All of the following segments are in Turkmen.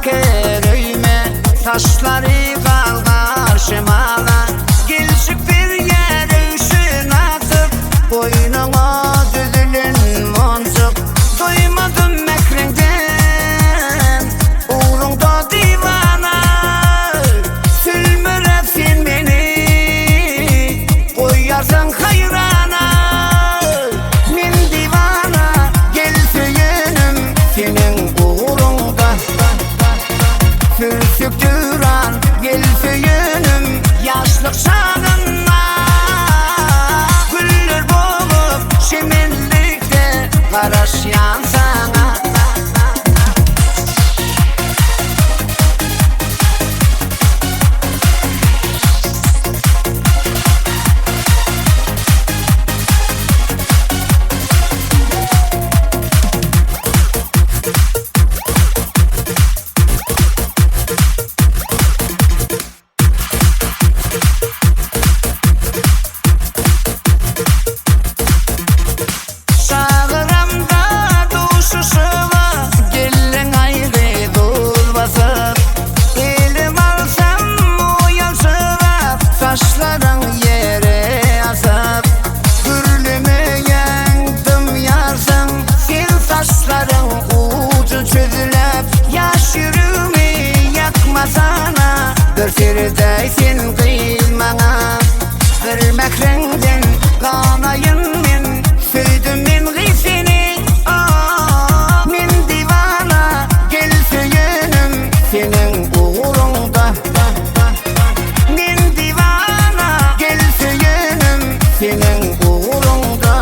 çeker öýüme Saçlary galgar şemala Gelşik berýär öwşün atyp Boýnuňa düzülen monjuk Doýmadym mähriňden Ugruňda diwana Sülmürep sen meni Goýarsyň haýrana Men diwana Gel söýenim Seniň ugruňda Sürsük döwran Gel söýenim Ýaşlyk çagynda Güller bolup çemenlikde Garaşýan saňa. Çagyramda duşuşyga geldiň aýgy duz basyp Elim alsam uýalçyrap saçlaryň ýere asyp Gürlemeýäň dymýarsyň sen saçlaryň ujy çözläp Ýaş ýüregimi ýakmasana bir seredäý sen gyz maňa Bir mähriňden ganaýyn men Söýdüm men gyz seni ah Men diwana gel söýenim Seniň ugruňda Men diwana gel söýenim Seniň ugruňda.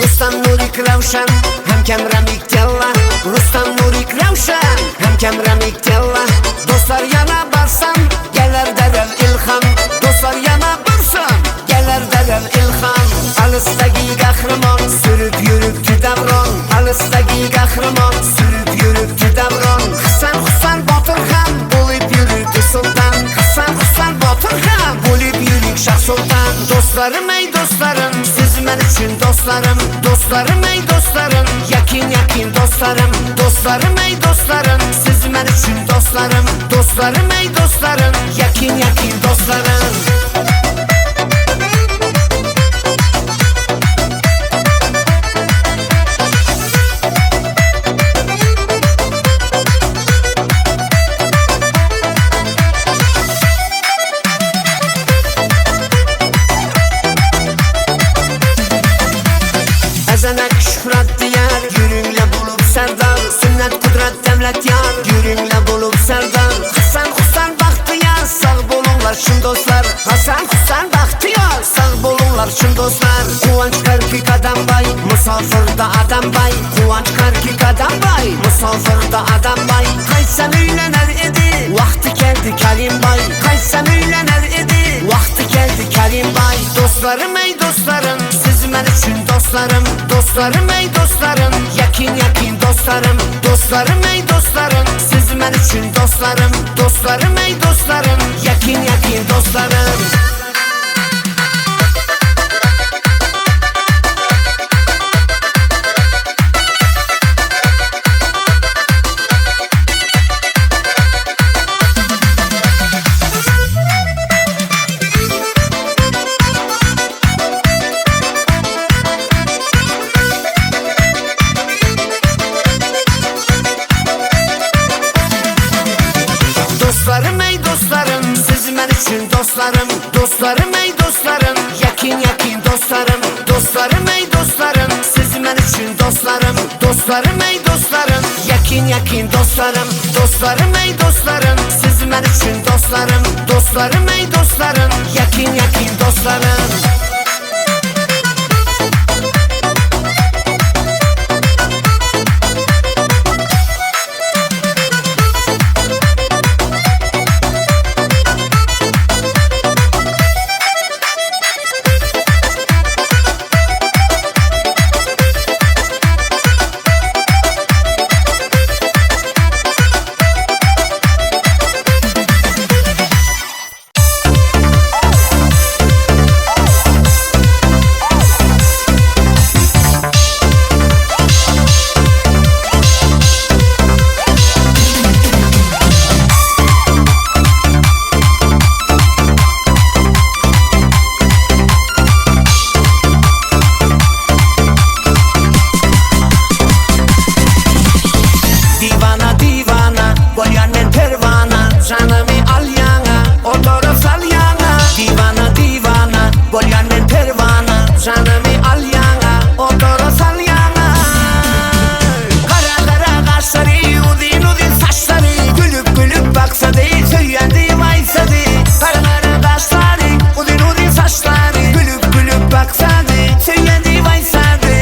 Rustam Nurik Rawşan Hem Ramik Tella Rustam Nurik Rawşan Hem Ramik Tella Dostlar yana barsam Geler derev ilham Dostlar yana barsam Geler derev ilham Alısdagi gahramon Sürüp yürüpti davron Alısdagi gahramon Sürüp yürüpti davron Hasan Husan Botir ham Bo'lib yuribdi sultan Hasan Husan Botir ham Bo'lib yurik Shah Sultan Dostlarım ey dostlarım Siz men üçün dostlarım Dostlarım ey dostlarım Yakın yakın dostlarım Dostlarım ey dostlarım Siz men üçün dostlarım Dostlarım ey dostlarım Yakın yakın dostlarım. Ezenek şöhret diyar Yürüňle bolup serdar Sünnet kudret devlet yar Yürüňle bolup serdar Hasan Husan Bahtiyar Sag boluňlar çyn dostlar Hasan Husan Bahtiyar Sag boluňlar çyn dostlar Guwanç Karki Kadambay Musafirda Adambay Guwanç Karki Kadambay Musafirda Adambay Qaytsam uylanar edi Vaqti keldi Karimbay Qaytsam uylanar edi Vaqti keldi Karimbay Dostlarım ey dostlarım Siz men üçün dostlarım Dostlarım ey dostlarım Yakın yakın dostlarım Dostlarım ey dostlarım Siz men üçün dostlarım Dostlarım ey dostlarım Yakın yakın dostlarım. Dostlarım ey dostlarım Siz men üçün dostlarım Dostlarım ey dostlarım Yakın yakın dostlarım Dostlarım ey dostlarım Siz men üçün dostlarım Dostlarım ey dostlarım Yakın Ýakyn ýakyn dostlarym Dostlarym eý dostlarym Siz men üçin dostlarym Dostlarym eý dostlarym Ýakyn ýakyn dostlarym. Diwana diwana bolýan men perwana Janymy alýaňa otora salýaňa Diwana diwana bolýan men perwana Janymy alýaňa otora salýaňa Gara gara gaşlary uzyn uzyn saçlary Gülüp gülüp baksady söýýän diýip aýtsady Gara gara gaşlary uzyn uzyn saçlary Gülüp gülüp baksady söýýän diýip aýtsady.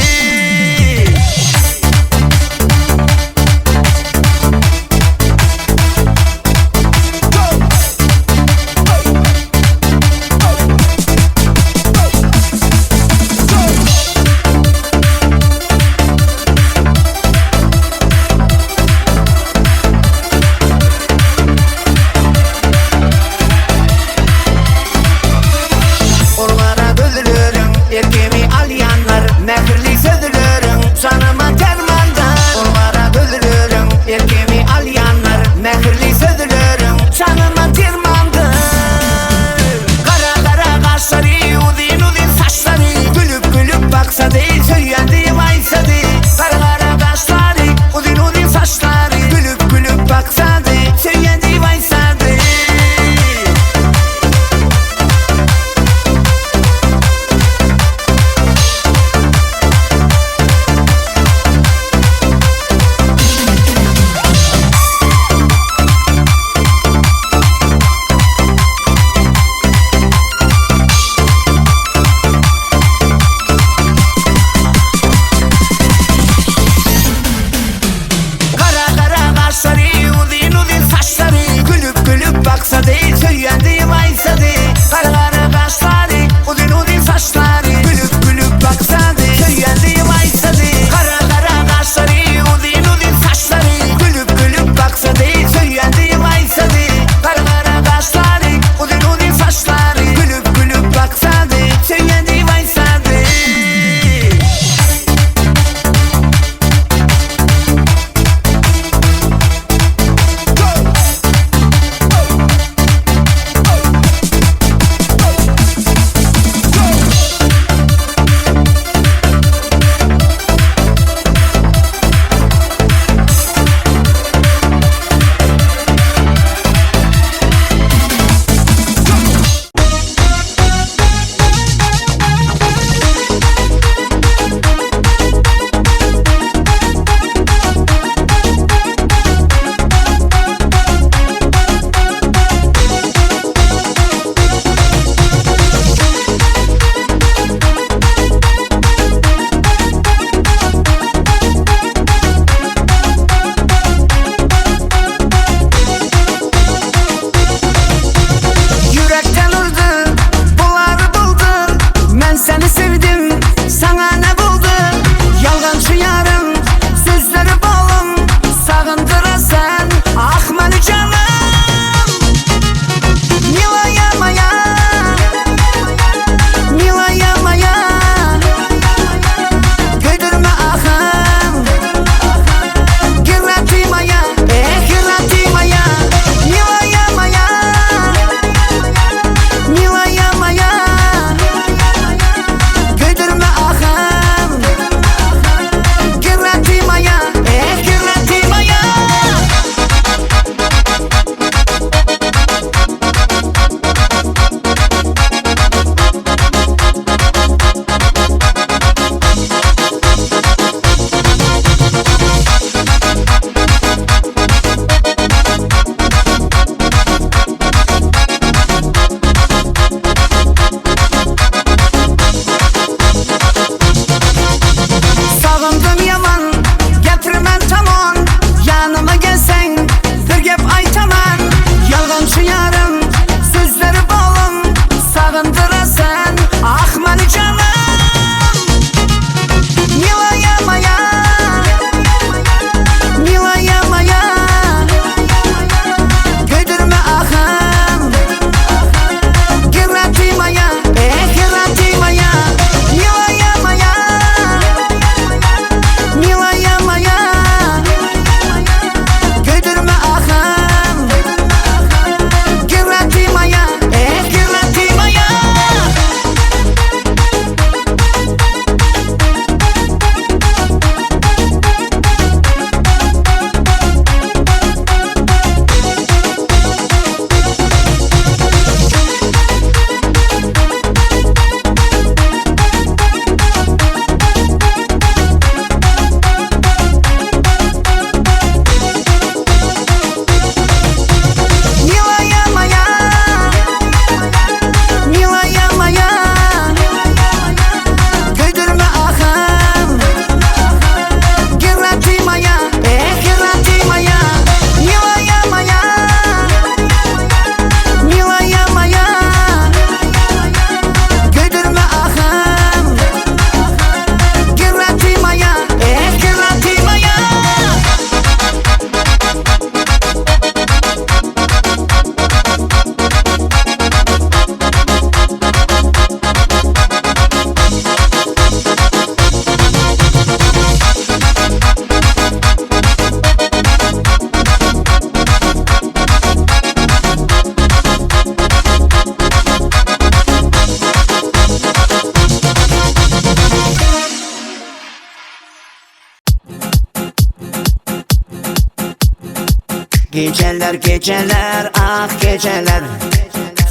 Geceler geceler ah geceler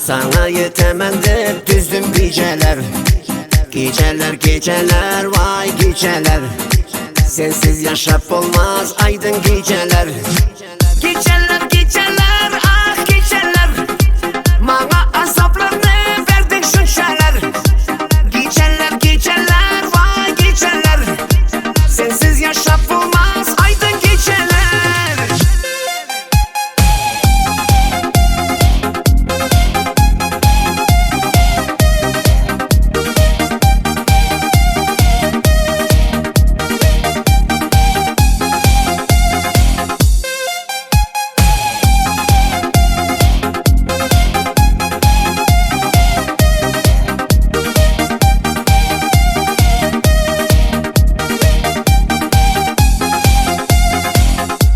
Sana yetemem dip düzdüm geceler Geceler geceler vay geceler Sensiz yaşap olmaz aydın geceler Geceler geceler ah geceler Bana azaplarını verdin şunşalar Geceler geceler vay geceler Sensiz yaşap olmaz aydın geceler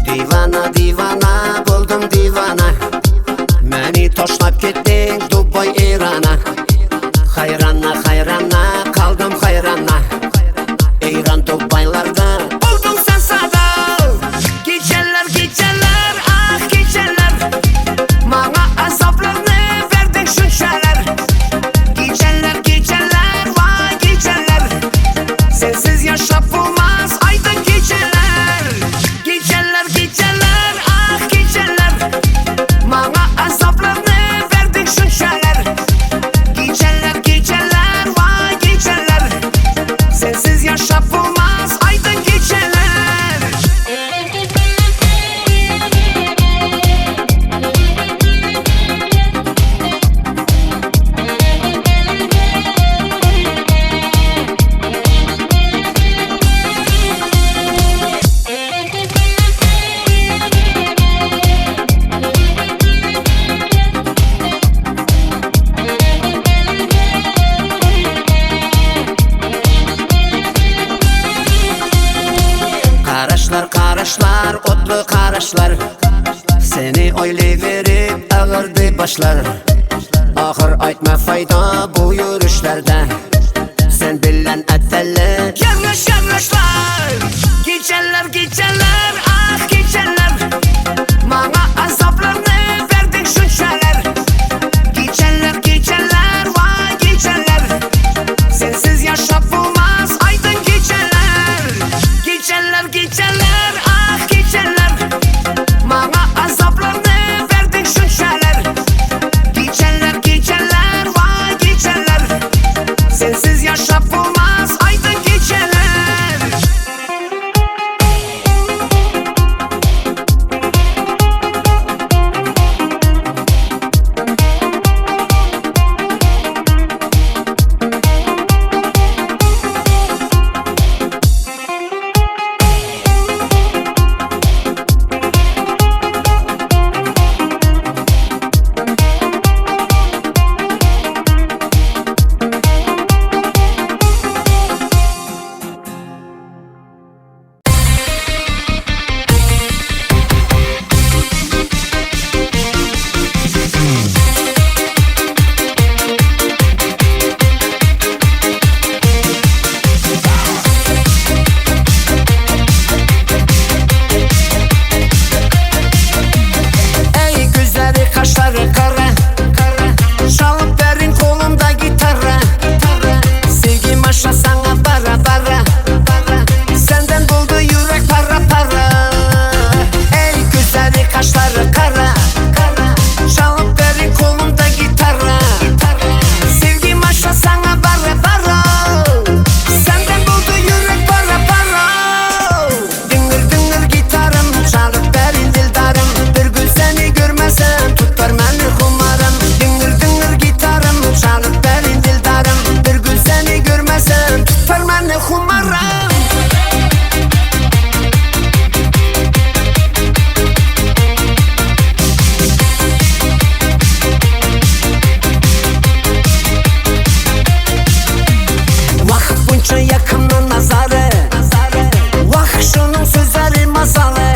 Divana divana buldum divana Meni toşlap kettin Dubay İran'a Hayrana hayrana kaldım hayrana İran Dubaylarda Buldum sen sada Geceler geceler ah geceler Bana azaplarını verdin şunşalar Geceler geceler vay geceler Sensiz yaşap olmaz aydın geceler Geceler geceler ah geceler Bana azaplarını verdin şunşalar Geceler geceler vay geceler Sensiz yaşap olmaz aydın geceler Karaşlar karaşlar otlu karaşlar Seni oylayverip ağırdı başlar Ahır aytma fayda bu yürüyüşlerde Sen bilen eteli Yanlış yanlışlar Geceler geceler ah geceler Bana azaplarını verdin şunşalar Geceler geceler vay geceler Sensiz yaşap olmaz aydın geceler Geceler geceler ah geceler Bana azaplarını verdin şunşalar Geceler geceler vay geceler Sensiz yaşap olmaz aydın geceler Ey güzeli kaşları kara, kara Çalıp verin kolumda gitara, Sevgim aşa sana bara bara, bara Senden buldu yürek para para Ey güzeli kaşları kara, kara Çalıp verin kolumda gitara, Sevgim aşa sana bara bara Senden buldu yürek para para Dıngır dıngır gitarım çalıp verin dildarım Bir gün seni görmesem tutar beni kumarım Dıngır dıngır gitarım çalıp verin dildarım Bir gün seni görmesem tutar beni kumarım Vah bunca yakımlı nazarı Vah şunun sözleri mazalı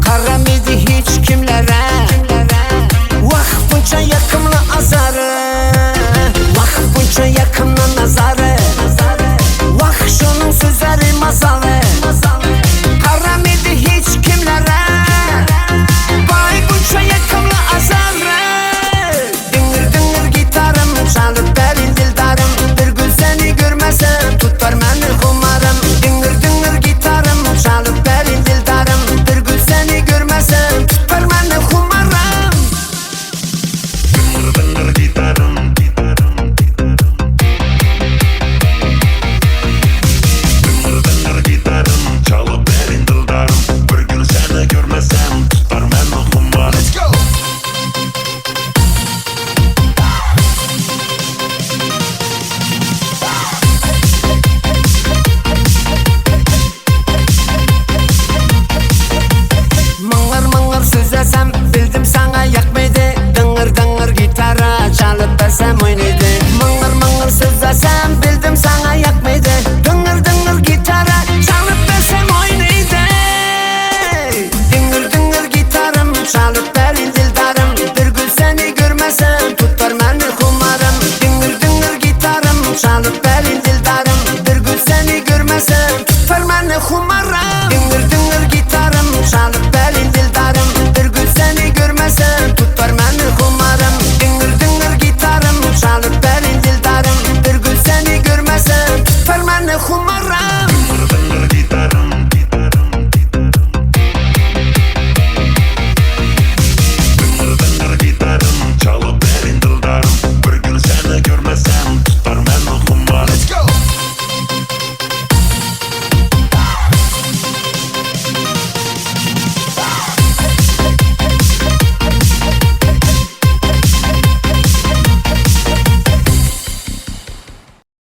Karam idi hiç kimlere Vah bunca yakımlı azarı Vah bunca yakımlı nazarı Vah şunun sözleri mazalı Karam idi hiç kimlere Bersem bildim saňa ýakmaýdy. Diňir diňir gitara çalyp bersem oýnaýdy. Diňir diňir gitarym çalyp berin dildarym. Bir gün seni görmesem tutar meni humarym. Diňir diňir gitarym çalyp berin dildarym. Bir gün seni görmesem tutar meni humarym. Diňir diňir gitarym çalyp berin.